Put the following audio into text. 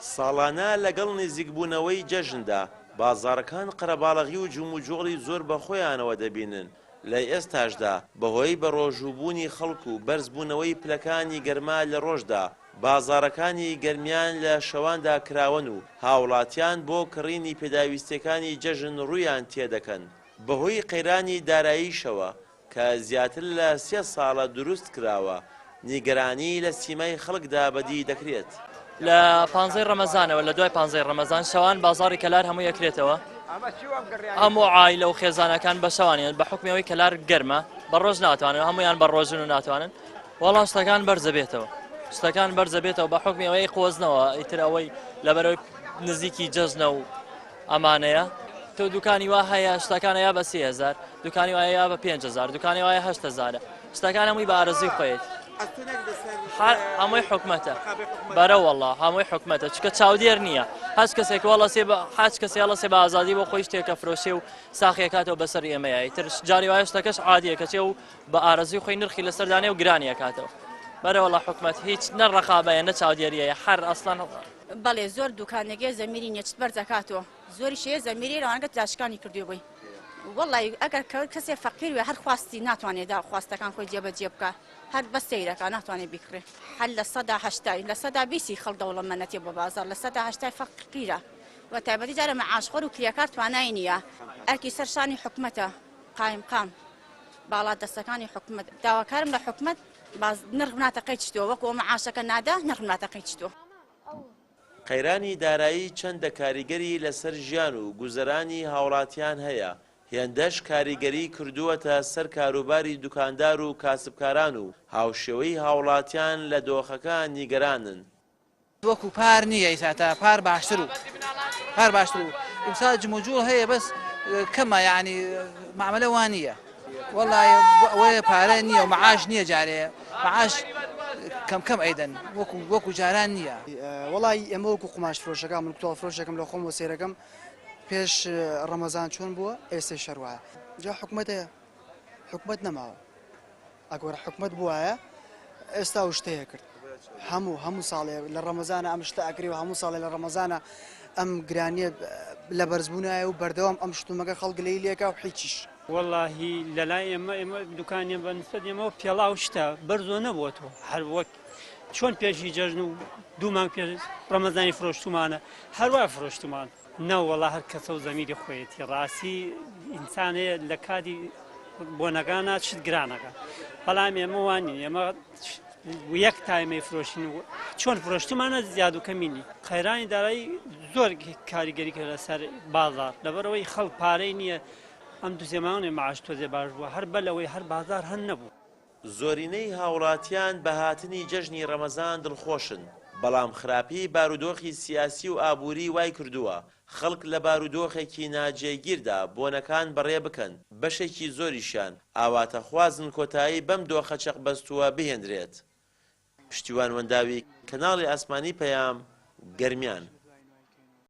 ساڵانە لەگەڵ نزیکبوونەوەی جەژندا، بازاڕەکان قەرەباڵغی و جموجۆڵی زۆر بەخۆیانەوە دەبینن، لە ئێستاشدا بەهۆی بەڕۆژووبوونی خەڵک و بەرزبوونەوەی پلەکانی گەرما لە ڕۆژدا، بازاڕەکانی گەرمیان لە شەواندا کراوەن و هاوڵاتیان بۆ کڕینی پێداویستییەکانی جەژن ڕوویان تێدەکەن. بەهۆی قەیرانی داراییشەوە کە زیاتر لە سێ ساڵە دروست کراوە، نیگەرانی لە سیمای خەڵکدا بەدی دەکرێت. لە پانزەی ڕەمەزانەوە لە دوای پانزەی ڕەمەزان شەوان بازاڕی کەلار هەمووی ئەکرێتەوە، هەموو عایلە و خێزانەکان بە شەوانیان بە حوکمی ئەوەی کەلار گەرمە بە ڕۆژ ناتوانن، هەموویان بە ڕۆژن و ناتوانن. وەڵا شتەکان بەرزەبێتەوە، شتەکان بەرزەبێتەوە بە حوکمی ئەوەی قۆزنەوە، ئیتر ئەوەی لەبەرەوەی نزیکی جەژنە و ئەمانەیە. تۆ دوکانی وا هەیە شتەکان یا بە 3000 دوکانی وایە یا بە 5000 دوکانی وایە 8000 شتەکان هەمووی بە ئارەزوی خۆیەتی هەمووی حکومەتە بەرە وەڵا هەمووی حکومەتە چکە چاودێر نییە هەچ کەسێک وەڵا سێ بە هەچ کەسێ هەڵە سێ بە ئازادی بۆ خۆی شتێکە فرۆشێ و ساخیەکاتەوە بەسەر ئێمەیە ئیتر جاری وایە شتەکەش عادیە کەچێ و بە ئارەزوی خۆی نرخی لەسەردانێ و گرانیەکاتەوە بەرە وەڵا حکومەت هیچ نە ڕەقابەیە نە چاودێریە هەر ئەسڵەن بەڵێ زۆر دوکانێکێ زەمیری نیە چت بەرز ئەکاتۆ زۆریش هەیە زەمیری لەوانەکە تراشکانی کردوێ بۆی وەڵی ئەگەر کەسێ فەقیر وێ هەر خواستی ناتوانێت دا خواستەکان خۆی جێبەجێ بکە هەر بەس سەیرەکە ناتوانێت بیکڕێ هەر 80%ی 20%ی خەڵک دەوڵەمەنەتێ بۆ بازاڕ 80%ی فەقیرە وە تایبەتی جارە مەعاشخۆر و کرێکار توانای نییە ئەرکی سەر شانی حکومەتە قایمقام باڵا دەستەکانی حکومەت داواکارم لە حکومەت باز نرخ بناتە قەی چتۆ وەکو ئەو مەعاشەکە نادا نرخ بناتە قەی چتۆ. قەیرانی دارایی چەندە کاریگەری لەسەر ژیان و گوزەرانی هاوڵاتیان هەیە، هێندەش کاریگەری کردووەتە سەر کاروباری دوکاندار و کاسبکاران و هاوشێوەی هاوڵاتیان لە دۆخەکە نیگەرانن. وەکو پار نییە ئیسا تا پار باشتر و پار باشتر و ئیمسال جموجوڵ هەیە بەس کەمە یعنی معاملە وا نییە وەڵای ئەوەیە پارە نییە و معاش نییە جارێ معاش کەم کەم ئەیدەن وەکو وەکو جاران نییە. وەڵای ئێمە وەکو قوماش فرۆشەکان من کوتاڵ فرۆشێکم لە خۆم سەیرەکەم پێش ڕەمەزان چۆن بووە ئێستەی شەر وایە جا حکومەت هەیە حکومەت نەماوە ئەگەر حکومەت بوایە ئێستا و شتەیە کرد هەموو هەموو ساڵێ لە ڕەمەزانە ئەم شتە ئەکرێ و هەموو ساڵێ لە ڕەمەزانە ئەم گرانیە لە بەرزبوونایە و بەردەوام ئەم شتومەکە خەڵک لێی لێکا و حیچیش. وەڵاهی لەلای ئێمە ئێمە دوکانیە بە نسبەت ئێمەوە پێڵاو شتە بەرزۆ نەبووەتەوە هەر وەک چۆن پێشی جەژن و دوو مانگ پێش ڕەمەزانی فرۆشتومانە هەروە فرۆشتمان. نەوەڵا هەر کەسە و زەمیری خۆیەتی ڕاستی ئینسان هەیە لە کاتی بۆنەکانە شت گرانەکە بەڵام ئێمە وانی ئێمە یەک تایمەی فرۆشین و چۆن فرۆشتمانە زیاد و کەمینی قەیرانی دارایی زۆر کاریگەری کرد لەسەر بازار لەبەرەوەی خەڵک پارەی نییە ئەم دوسێمانێ معاش تۆزێ باش بووە هەر بەلەوەی هەر بازار هەر نەبوو. زۆرینەی هاوڵاتیان بە هاتنی جەژنی ڕەمەزان دڵخۆشن، بەڵام خراپی بارودۆخی سیاسی و ئابووری وایکردووە خەڵک لە بارودۆخێکی ناجێگیردا بۆنەکان بەڕێ بکەن، بەشێکی زۆریشیان ئاواتەخوازن کۆتایی بەم دۆخە چەقبەستووە بهێندرێت. پشتیوان وەنداوی، کەناڵی ئاسمانی پەیام، گەرمیان.